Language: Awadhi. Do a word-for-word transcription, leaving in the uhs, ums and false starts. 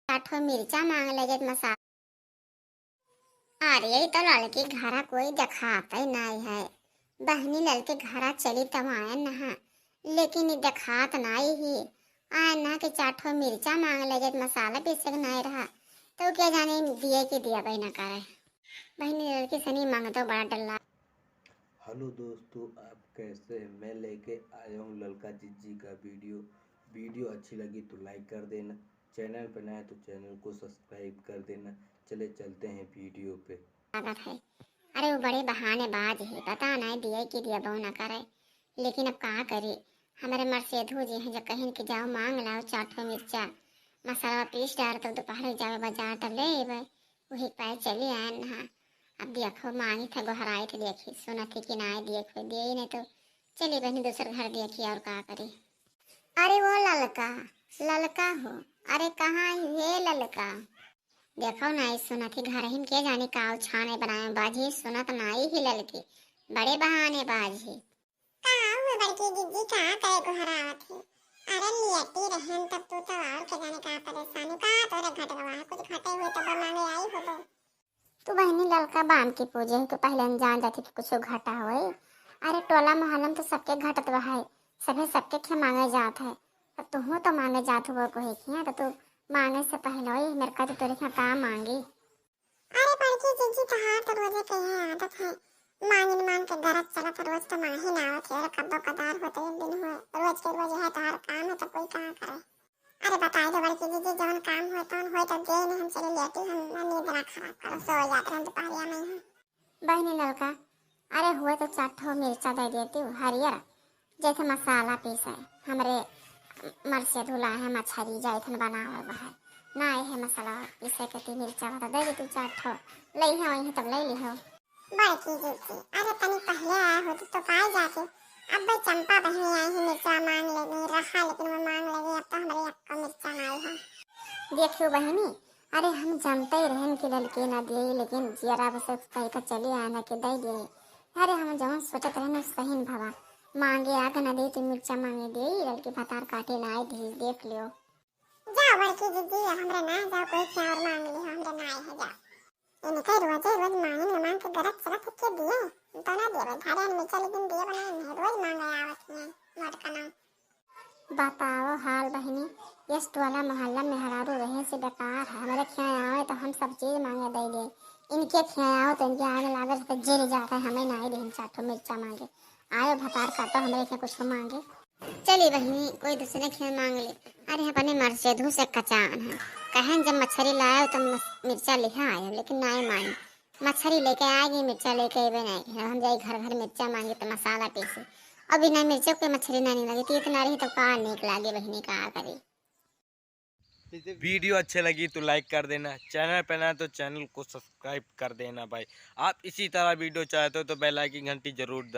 चार ठो मिर्चा मांग ले जात मसाला। अरे, ई तो ललकी घरा कोई देखात ही नाई है। बहिनी ललकी घरा चली तब आयन नहा, लेकिन ई देखात नाई ही। आयन नहा के चार ठो मिर्चा मांग ले जात, मसाला पीसे के नाई रहा, तो क्या जाने दिए कि दिया भाई ना करे। बहिनी ललकी सनी मांगतो बड़ा डल्ला। हेलो दोस्तों, आप कैसे हैं? मैं लेके आया हूँ ललका जिज्जी का वीडियो। वीडियो अच्छी लगी तो लाइक कर देना, चैनल पे नया है तो चैनल को सब्सक्राइब कर देना। चले चलते हैं वीडियो पे। लागत है। अरे वो बड़े बहानेबाज है, पता नहीं दिए कि दिया बहु ना करे, लेकिन अब का करी। हमारे मरसेधू जी हैं जो कहिन कि जाओ मांग लाओ चार ठो मिर्चा, मसाला पीस डार, तब दोपहर में जावे बाजार तब ले अबे। वही पाए चली आयन नहा। अब देखो मांगी था, गोहराई थे, देखी सुनत ही कि ना दिए, कोई दिए ही नहीं तो चली बहनी दूसर घर देखी और का करी। अरे वो ललका, ललका हो, अरे कहाँ है ये ललका? देखो ना, ई सुनत ही घर हिन के जानी का उछाने बनाए बाजी, सुनत नाई ही ललकी, बड़े बहानेबाज ही। का हुआ बड़की जिज्जी, का करे गोहरावत ही? अरे लियटी रहन तब तू तो और के जाने का परेशानी, का तोरे घट गवा है, कुछ घटे हुए तब मांगे आई होबो। तू बहिनी ललका बाम की पूजे है, तू पहले न जान जाती कि कुछ घटा होई। अरे टोला मोहल्ला में तो सबके घटत बा है, सभे सबके खे मांगे जात है, तो तू तो मांगे जात हो कोई खिया, तो तू मांगे से पहले वही मेरे का तो तोरे खिया का मांगी। अरे बड़की जिज्जी, तहार तो रोजे के है आदत है, मांगिन मांग के गरज चलत, रोज तो मांगी ना आवत है, अरे कद्दो कदार होते एक दिन हुए, रोज के रोज है तहार काम है तो कोई का करे। अरे बताई दो बड़की जिज्जी, जवन काम होए तवन होए तो दे, नहीं हम चले लेटी, हम ना नींद ना खराब करो, सो जात रहन दोपहरिया में ही। बहिनी ललका, अरे हुए तो चार ठो मिर्चा दे देती हूँ हरियर, जैसे मसाला पीसे, हमरे मरसेधू लाए हैं मछरी, जाइथन बनावे बहार, ना आए है मसाला पीसे के ती मिर्चा बता दे देती चार ठो, ले है वही तब ले ली हो। बड़की जिज्जी, अरे तनी पहले आए होती तो पाए जाते। अब भाई चंपा बहनी आई ही मिर्चा मांग लेगी, रहा लेकिन वो मांग लेगी, अब तो हमरे अक्का मिर्चा नाई है। देखियो बहनी, अरे हम जानते ही रहन कि ललकी ना दिए, लेकिन जियरा बस कही का चली आए ना कि दे दिए। अरे हम जवन सोचत रहन सही न भवा, मांगे आग ना दे तो मिर्चा मांगे दे, ललकी भतार काटे ना आए दी, देख लियो। जा बड़की जिज्जी, हमरे ना जा कोई क्या और मांग ली, हमरे ना आए है जा। इनके रोजे रोज मांगिन मांग के गरज चलत है के दिए, तो ना देवे, घरे मिर्चा लेकिन दिए बनाए नहीं, रोज मांगे आवत हैं, मोटका ना। बताओ हाल बहिनी, यस टोला मोहल्ला में मेहरारू रहे से बेकार है। हमरे खिया आवे तो हम सब चीज मांगे दे दे, इनके खिया आओ तो इनके आगे लागल तो जेल जाता है, हमें ना ही देहन चार ठो मिर्चा मांगे। आयो भतार काटो, हमरे खिया कुछ मांगे। चली बहिनी, कोई दूसरे खिया मांग ले। अरे अपने मरसेधू से कचान है, कहन जब मछरी लायो तो मस-, मिर्चा लिहा आयो, लेकिन ना मानी। मछरी लेके आएगी, मिर्चा लेके अइबे नहीं। अब हम जाई घर घर मिर्चा मांगे तो मसाला पीसे। अब बिना मिर्चा के मछरी ना नहीं लगी, तो इतना रही तो का नीक लागे बहिनी, का करी। वीडियो अच्छे लगी तो लाइक कर देना, चैनल पे ना तो चैनल को सब्सक्राइब कर देना भाई। आप इसी तरह वीडियो चाहते हो तो बेल आइकन घंटी जरूर दबाएं।